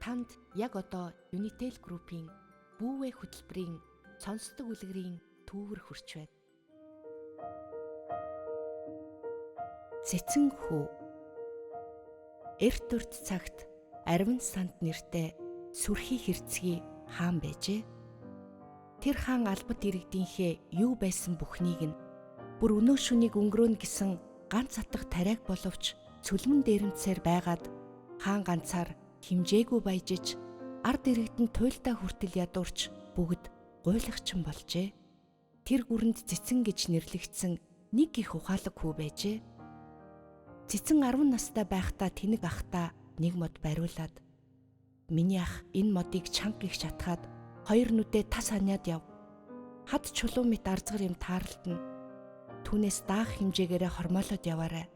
Танд яг одоо Unitel Group-ийн бүүвэ хөтөлбөрийн сонсдог үлгэрийн түүвэр хүрч байна. Цэцэн хүү. Эрт урт цагт Ариван санд нэртэй сүрхий хэрцгий хаан байжээ. Тэр хаан албат иргэдийнхээ юу байсан бүхнийг нь бүр өнөө шүнийг өнгөрөөнө гэсэн ганц атга тариаг боловч цөлмөн дээрэмцээр байгаад хаан ганцаар хэмжээгүй баяжиж ард иргэдэн туйлдаа хүртэл ядуурч бүгд гуйлагчин болжээ. Тэр гүрэнд цэцэн гэж нэрлэгдсэн нэг их ухаалаг хүү байжээ. Цэцэн 10 настай байхдаа тэнэг ахдаа нэг мод бариулаад миний ах энэ модыг чанга их шатгаад хоёр нүдээ тас ханиад яв. Хад чулуу мэт арзгар юм таарлтна. Түүнээс даах хэмжээгээрээ хормоолоод яваарай.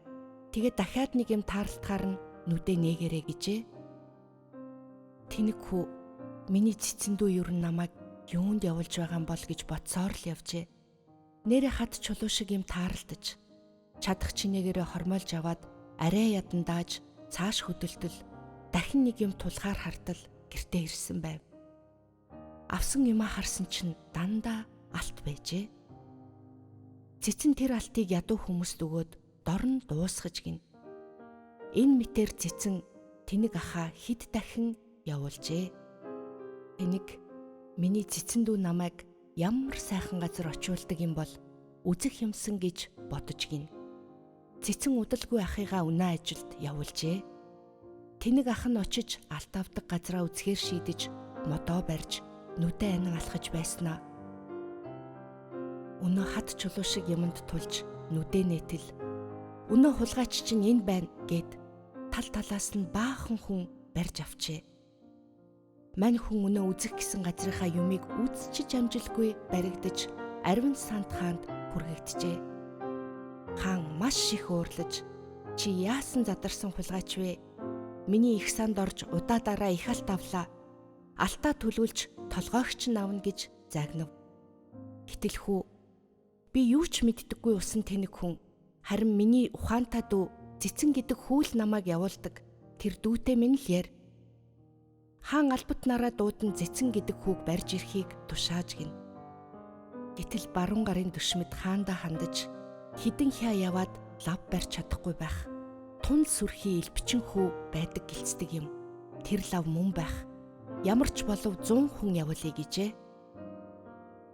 Тэгээ дахиад нэг юм таарлтахаар нь нүдээ нээгээрэй гэжээ. Тэнэг хүү миний цэцэн дүү ер нь намайг юунд явуулж байгаа юм бол гэж бодсоор л явжээ. Нэрэ хад чулуу шиг юм таарлтаж чадах чинээгээрээ хормоолж аваад арай ядан дааж цааш хөдөлтөл дахин нэг юм тулгаар хартал гэртээ ирсэн байв. Авсан юмаа харсан чинь дандаа алт байжээ. Цэцэн тэр алтыг ядуу хүмүүст өгөөд дорн дуусгаж гин. Энэ мэтэр цэцэн тэнэг ахаа хэд дахин явуулжээ. Тэнэг миний цэцэн дүү намайг ямар сайхан газар очиулдаг юм бол үзэх юмсан гэж бодож гин. Цэцэн удалгүй ахыгаа үнэ ажилд явуулжээ. Тэнэг ах нь очиж алт авдаг газраа үзэхээр шийдэж модоо барьж нүдэ анин алхаж байснаа. Өнөө хад чулуу шиг юмд тулж нүдэ нээтэл өнөө хулгайч чинь энд байна гэд тал талаас нь баахан хүн барьж авчээ. Мань хүн өнөө үзэх гэсэн газрынхаа юмыг үзчиж амжилгүй баригдаж Ариван санд хаанд хүргэгджээ. Хаан маш их уурлаж чи яасан задарсан хулгайч вэ? Миний их санд орж удаа дараа их алт авлаа. Алтаа төлүүлж толгойгч нь авна гэж загнав. Гэтэл хүү би юу ч мэддэггүй усан тэнэг хүн харин миний ухаантай дүү цэцэн гэдэг хүүл намайг явуулдаг. Тэр дүүтэй минь л яар. Хаан албат нараа дуудан цэцэн гэдэг хүүг барьж ирэхийг тушааж гин. Гэтэл баруун гарын дүшмэд хаандаа хандаж хідэн хя яваад лав барьж чадахгүй байх. Тун сүрхий элбчин хүү байдаг гэлцдэг юм. Тэр лав мөн байх. Ямар ч болов 100 хүн явуулъя гэжээ.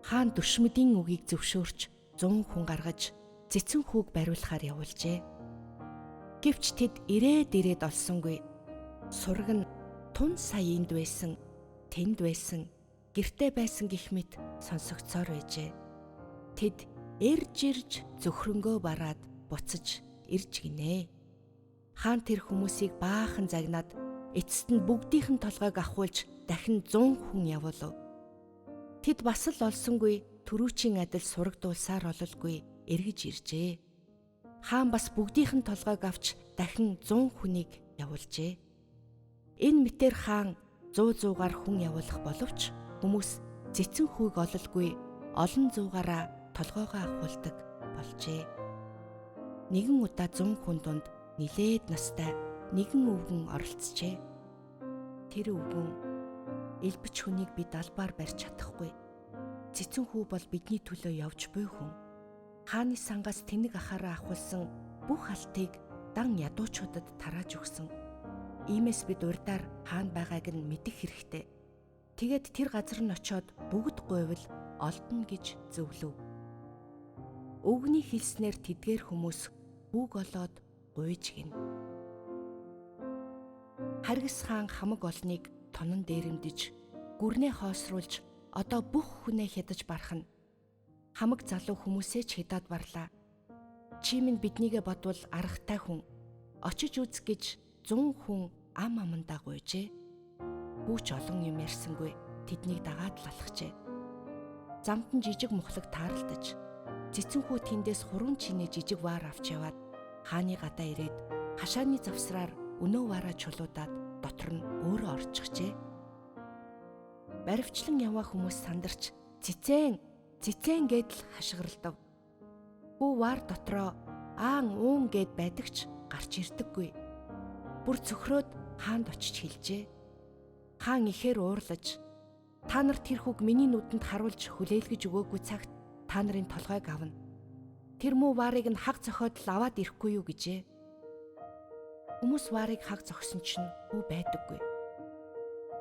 Хаан дүшмэдийн үгийг зөвшөөрч 100 хүн гаргаж цэцэн хүүг бариулахаар явуулжээ. Гэвч тэд ирээд олсонгүй. Сураг нь тун сая энд байсан, тэнд байсан, гэртээ байсан гэх мэт сонсогдсоор байжээ. Тэд эрж ирж зөвхөрөнгөө бараад буцаж ирж гинэ. Хаан тэр хүмүүсийг баахан загнаад эцэст нь бүгдийнх нь толгойг авахулж дахин 100 хүн явуулав. Тэд бас л олсонгүй түрүүчийн адил сурагдуулсаар ололгүй эргэж иржээ. Хаан бас бүгдийнх нь толгойг авч дахин 100 хүнийг явуулжээ. Энэ мэтэр хаан 100-аар хүн явуулах боловч хүмүүс цэцэн хүүг ололгүй олон зуугаараа толгоогоо авахулдаг болжээ. Нэгэн удаа 100 хүн дунд нилээд настай нэгэн өвгөн оролцжээ. Тэр өвгөн элбэч хүнийг бид албаар барьж чадахгүй. Цэцэн хүү бол бидний төлөө явж буй хүн. Хааны сангаас тэнэг ахаараа авахулсан бүх алтыг дан ядуучуудад тарааж өгсөн. Иймээс бид урдаар хаана байгааг нь мэдэх хэрэгтэй. Тэгээд тэр газар нь очиод бүгд гуйвал олдно гэж зөвлөв. Өвгөний хэлснээр тэдгээр хүмүүс хүүг олоод гуйж гин. Харгас хаан хамаг олныг тонон дээрэмдэж гүрнээ хоосруулж одоо бүх хүнээ хядаж барах нь. Хамаг залуу хүмүүсээ ч хядаад барлаа. Чи минь биднийгээ бодвол аргатай хүн. Очиж үз гэж 100 хүн ам амандаа гуйжээ. Хүүч олон юм ярьсангүй тэднийг дагаад л алхажээ. Замд нь жижиг мухлаг таарлтаж цэцэн хүү тэндээс хуруунд чинээ жижиг ваар авч яваад хааны гадаа ирээд хашааны завсраар өнөө ваараа чулуудаад дотор нь өөрөө орчихжээ. Баривчлан яваа хүмүүс сандарч цэцэн цэцэн гэдэл хашгиралдав. Хүү ваар дотроо аан уун гэд байдагч гарч ирдэггүй. Бүр цөхрөөд хаанд очиж хэлжээ. Хаан ихээр уурлаж, та нар тэр хүүг миний нүдэнд харуулж хүлээлгэж өгөөгүй цагт та нарын толгойг авна. Тэр муу ваарыг нь хаг зохиодол аваад ирэхгүй юу гэжээ. Хүмүүс ваарыг хаг зогсон чинь хүү байдаггүй.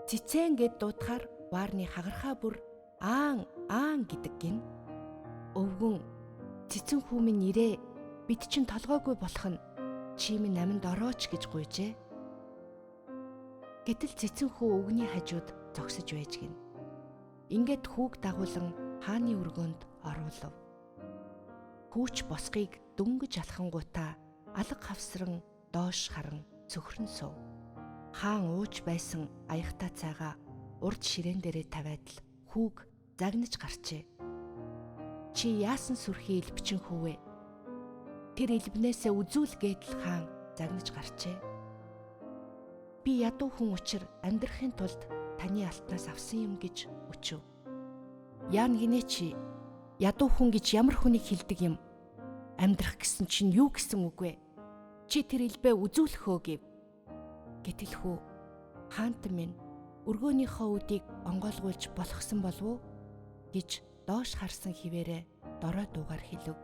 Цэцэн гэд дуудахаар ваарны хагархаа бүр аан аан гэдэг гин. Өвгөн цэцэн хүү минь ирээ, бид чинь толгойгүй болох нь, чи минь аминд орооч гэж гуйжээ. Гэтэл цэцэн хүү өвгөний хажууд зогсож байж гин. Ингээд хүүг дагуулan хааны өргөөнд оруулав. Хүүч босгыг дөнгөж алхангуудаа алга хавсран доош харан цөхрөн сув. Хаан ууж байсан аяхтай цайгаа урд ширээн дээрээ тавиад л хүүг загнаж гарчээ. Чи яасан сүрхий элбчин хүүвэ? Тэр элбнээсээ үзүүл гэдэл хаан загнаж гарчээ. Би ядуу хүн учир амьдрахын тулд таны алтнаас авсан юм гэж өчөв. Яан гинэ чи? Ядуу хүн гэж ямар хүнийг хилдэг юм? Амьдрах гэсэн чинь юу гэсэн үг вэ? Чи тэр элбээ үзүүлэх өө гэв. Гэтэл хүү хаант минь өргөөнийхөө үдийг онгойлгуулж болохсон болов уу гэж доош харсан хിവэрэ дорой дуугаар хэлв.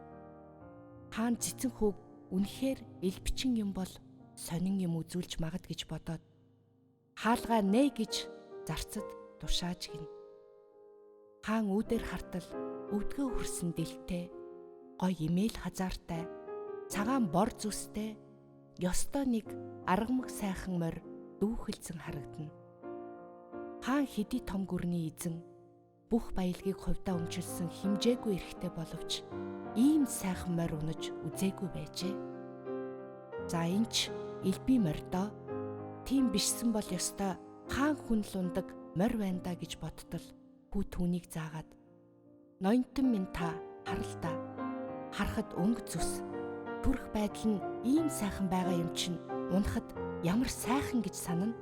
Хаан цэцэн хүүг үнэхээр элбчин юм бол сонин юм үзүүлж магад гэж бодоод хаалгаа нэ гэж зарцад тушааж гин. Хаан үүдээр хартал өвдгөө хөрсөн дэлтэй, гой имэйл хазаартай, цагаан бор зүстэй, ёстой нэг аргамаг сайхан морь дүүхэлзэн харагдана. Хаан хэдий том гүрний эзэн, бүх баялагийг хувьдаа өмчилсөн хэмжээгүй эрхтэй боловч ийм сайхан морь унаж үзээгүй байжээ. За энэ ч элбийн морьдоо, тийм бишсэн бол ёстой хаан хүн л ундаг морь байна да гэж бодтол хүү түүнийг заагаад ноёнтон минь та харал та, харахад өнгө зүс, төрх байдал нь ийм сайхан байгаа юм чинь унахад ямар сайхан гэж санана.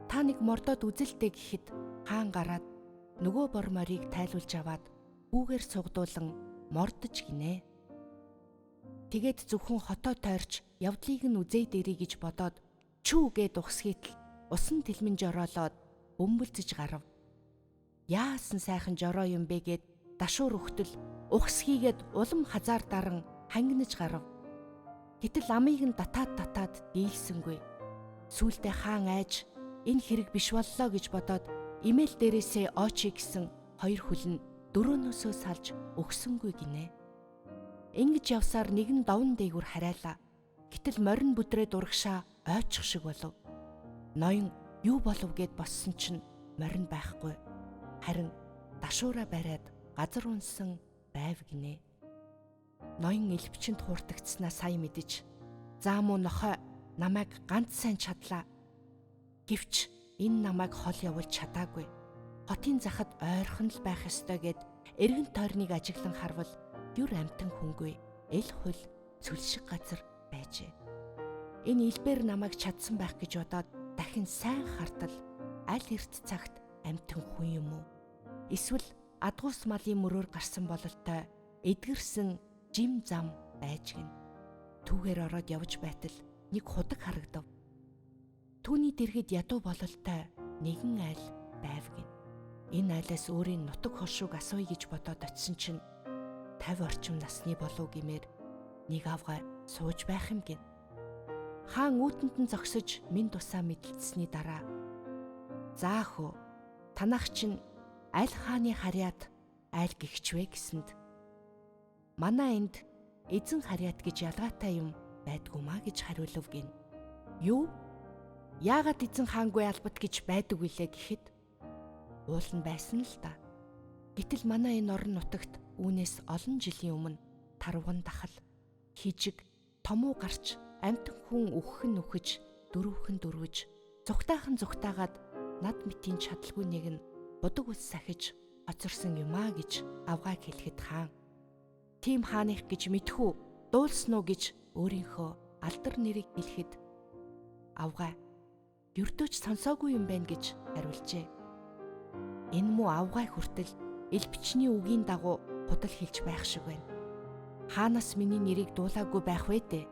Та нэг мордоод үзэлтэй гэхэд хаан гараад нөгөө бор морийг тайлуулж аваад хүүгээр сугдуулан мордож гинэ. Тэгээд зөвхөн хотоо тойрч явдлыг нь үзээ дэрий гэж бодоод чүү гэд ухсгийтэл усан тэлмэн жороолоод бөмбөлзөж гарав. Яасан сайхан жороо юм бэ гэд дашуур өгтөл ухс хийгээд улам хазаар даран хангинаж гарав. Гэтэл амийг нь татаад татаад дийлсэнгүй. Сүүлдээ хаан айж энэ хэрэг биш боллоо гэж бодоод имэйл дээрээсээ очи гэсэн хоёр хөл нь дөрөөнөөсөө салж өгсөнгүй гинэ. Ингэж явсаар нэгэн давн дээгүр харайлаа. Гэтэл морин бүдрээд урагшаа ойчих шиг болов. Ноён юу болов гэд боссон чинь морин байхгүй. Харин дашуураа бариад газар унсан байв гинэ. Ноён элбчэнд хууртагдсанаа сая мэдэж, заа муу нохой намайг ганц сайн чадлаа. Гэвч энэ намайг хол явуулж чадаагүй. Хотын захад ойрхон л байх ёстой гэд эргэн тойрныг ажиглан харвал юр амтан хүнгүй эл хул цөл шиг газар байжээ. Энэ элбэр намайг чадсан байх гэж бодоод дахин сайн хартал аль эрт цагт амтан хүн юм уу? Эсвэл адгуус малын мөрөөр гарсан бололтой эдгэрсэн жим зам байж гин. Түүгээр ороод явж байтал нэг худаг харагдав. Түүний дэргэд ядуу бололтой нэгэн айл байв гин. Энэ айлаас өөрийн нутаг хошууг асууя гэж бодоод очисон чинь 50 орчим насны болов гэмээр нэг авгай сууж байх юм гин. Хаан үүтэнд нь зогсож минь тусаа мэдлэлсэний дараа заа хөө танах чинь аль хааны харьяат айл гихч вэ гэсэнд манай энд эзэн харьяат гэж ялгаатай юм байдгүй маа гэж хариулав гин. Юу? Яагаад эзэн хаангүй албат гэж байдаг вүлээ гэхэд уул нь байсан л да. Гэтэл манай энэ орон нутагт үүнээс олон жилийн өмнө тарвган дахал хижиг томуу гарч амтан хүн үхэх нь үхэж дөрвөхөн дөрвөж зүгтаахан зүгтаагаад над мэтийн чадалгүй нэг нь будаг ус сахиж хоцорсон юм аа гэж авгааг хэлэхэд хаан тийм хааных гэж мэдхүү дуулсан уу гэж өөрийнхөө алдар нэрийг хэлэхэд авгаа ердөөч сонсоогүй юм байна гэж хариулжээ. Энэ муу авгай хүртэл элбчний үгийн дагуу худал хэлж байх шиг байна. Хаанаас миний нэрийг дуулаагүй байх вэ дээ?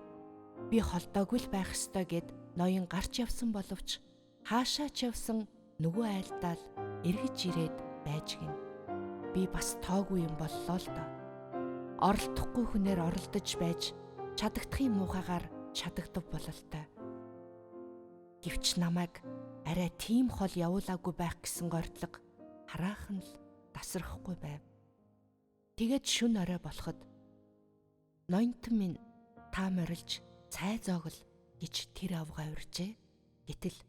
Би холдоогүй л байх ёстой гэд ноён гарч явсан боловч хаашаа ч явсан Нөгөө айлдаа л эргэж ирээд байж гин. Би бас тоогүй юм боллоо л доо. Оролдохгүй хүнээр оролдож байж чадагдахын муухайгаар чадагдав бололтой. Гэвч намайг арай тийм хол явуулаагүй байх гэсэн гордлого хараахан л тасрахгүй байв. Тэгээд шүн орой болоход ноёнтон минь та морилж цай зоогол гэж тэр авгаа урьжээ. Гэтэл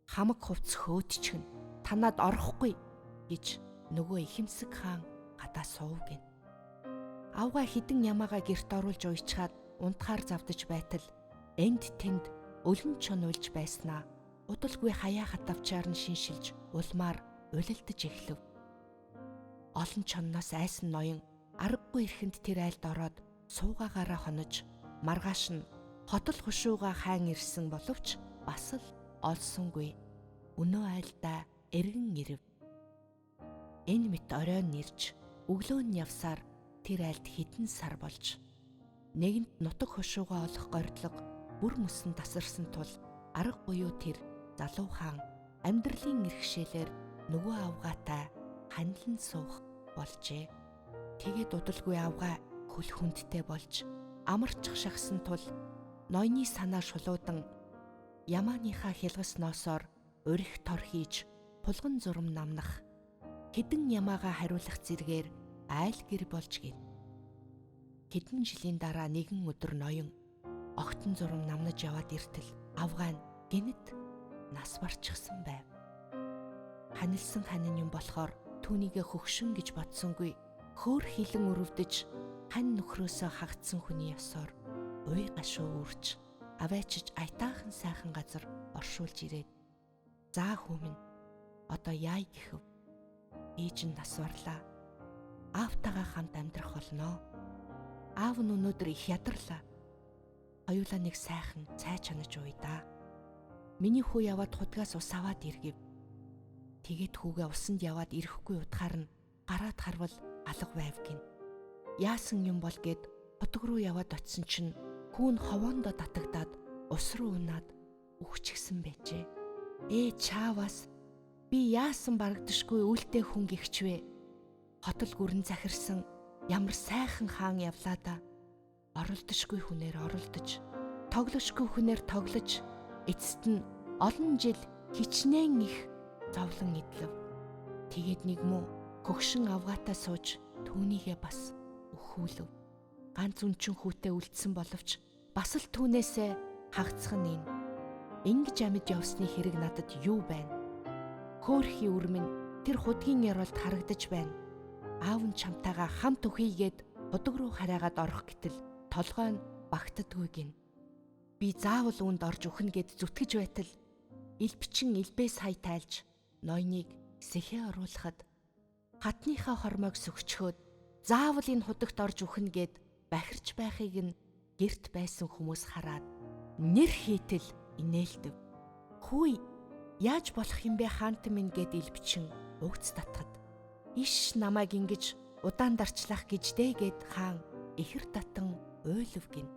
хамаг хувц хөөдчихнө, танад орохгүй гэж нөгөө ихэмсэг хаан гадаа суув гин. Авгаа хідэн ямаага герт оруулж уйчхаад унтахаар завдаж байтал энд тэнд өлөн чон уйлж байснаа удалгүй хаяа хатавчаар нь шиншилж улмаар улилдаж эхлэв. Олон чонноос айсан ноён аргагүй эрхэнд тэр айлд ороод суугаагаараа хонож маргааш нь хотол хушууга хайн ирсэн боловч бас л олсонгүй. Өнөө айлдаа эргэн ирэв. Энэ мэт оройн нэрж өглөө нь явсаар тэр айлд хэдэн сар болж нэгэнт нутаг хушууга олох гордлого бүр мөсөн тасарсан тул арга буюу тэр залуу хаан амьдралын эрхшээлээр нөгөө авгаатай ханилан суух болжээ. Тэгээд удалгүй авгаа хөл хүндтэй болж амарчих шахсан тул ноёны санаа шулуудан ямааныхаа хялгас ноосоор урих тор хийж хулган зурам намнах хэдэн ямаагаа хариулах зэргээр айл гэр болж гин. Хэдэн жилийн дараа нэгэн өдөр ноён огтон зурам намнаж яваад иртэл авгаа нь гинэт нас барчихсан байв. Ханилсан ханин юм болохоор түүнийгэ хөгшин гэж бодсонгүй хөөр хилэн өрөвдөж хань нөхрөөсөө хагдсан хүний ёсоор уй гашуу үрч аваачиж аятайхан сайхан газар оршуулж ирээд заа хүмүүн одоо яа гэхэв, ээж нь нас барлаа, аавтайгаа хамт амьдрах болно. Аав нь өнөөдөр их ядарлаа. Хоёулаа нэг сайхан цай чанаж ууя да. Миний хүү яваад худгаас ус аваад иргэв. Тэгээд хүүгээ усанд яваад ирэхгүй утгаар нь гараад харвал алга байв гин. Яасан юм бол гэд хутг руу яваад очисон чинь хүүн ховоондоо татагдаад ус руу унаад үхчихсэн байжээ. Чаавас би яасан барагдашгүй үлдээ хүн гихчвэ. Хотол гүрэн захирсан ямар сайхан хаан явлаа да. Оролдошгүй хүнээр оролдож, тоглошгүй хүнээр тоглож, эцэст нь олон жил хичнээн их зовлон идлэв. Тэгээд нэг муу хөгшин авгаатай сууж түүнийгээ бас өхүүлв. Ганц үнчин хүүтэй үлдсэн боловч бас л түүнээсээ хагацх нь энэ. Ингэж амьд явсны хэрэг надад юу байна? Хөөрхий үрмэн тэр худгийн яралд харагдаж байна. Аав нь чамтайгаа хамт өхийгээд худаг руу хараагаад орох гэтэл толгой нь багтдаггүй гин. Би заавал үүнд орж үхнэ гэд зүтгэж байтал илбчин илбээ сая тайлж ноёныг сэхээ оруулахад хатныхаа хормойг сөхчхөөд заавал энэ худагт орж үхнэ гэд бахирч байхыг нь герт байсан хүмүүс хараад нэр хийтэл инээлдэв. Хүй яаж болох юм бэ хаант минь гэд илбчин угц татхад иш намайг ингэж удаан дарчлах гэж дээ гэд хаан ихэр татан уйлав гин.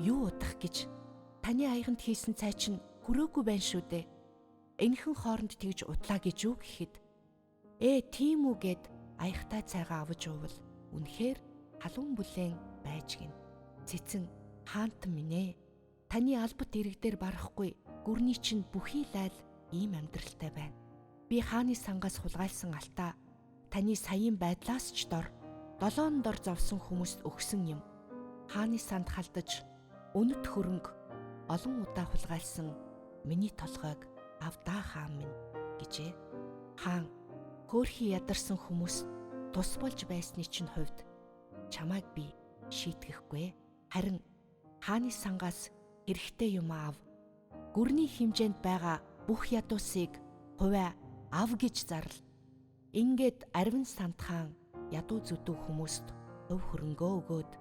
Юу удах гэж таны аяганд хийсэн цай чинь хүрээгүй байна шүү дээ. Энхэн хооронд тэгж удлаа гэж юу гэхэд тийм үү гэд аягтай цайгаа аваж уувал үнэхээр халуун бүлээн байж гин. Цэцэн хаант минь ээ, таны албат ирэг дээр барахгүй гүрний чинь бүхий л айл ийм амьдралтай байна. Би хааны сангаас хулгайлсан алтаа таны саяын байдлаас ч дор долоон дор зовсон хүмүүст өгсөн юм. Хааны санд халдаж үнэт хөрөнгө олон удаа хулгайлсан миний толгойг авдаа хаан минь гэжээ. Хаан хөөрхий ядарсан хүмүүс тус болж байсны чинь хувьд чамайг би шийтгэхгүй. Харин хааны сангаас хэрэгтэй юм аав. Гүрний хэмжээнд байгаа бүх ядуусыг хувиа ав гэж зарл. Ингээд аривн санд хаан ядуу зүдүү хүмүүст хувь хөрөнгөө өгөөд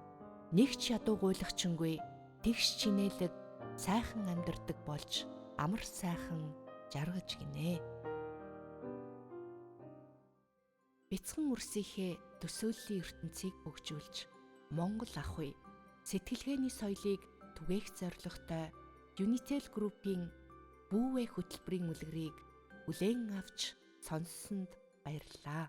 нэг ч ядуу гуйлагчингүй тэгш чинээлэг сайхан амьдардаг болж амар сайхан жаргаж гинэ. Бяцхан үрсийнхээ төсөөллийн ертөнцийг хөгжүүлж Монгол ах бай сэтгэлгээний соёлыг түгээх зорилготой Unitel Group-ийн бүүвэ хөтөлбөрийн үлгэрийг Хүлээн авч сонссонд баярлалаа.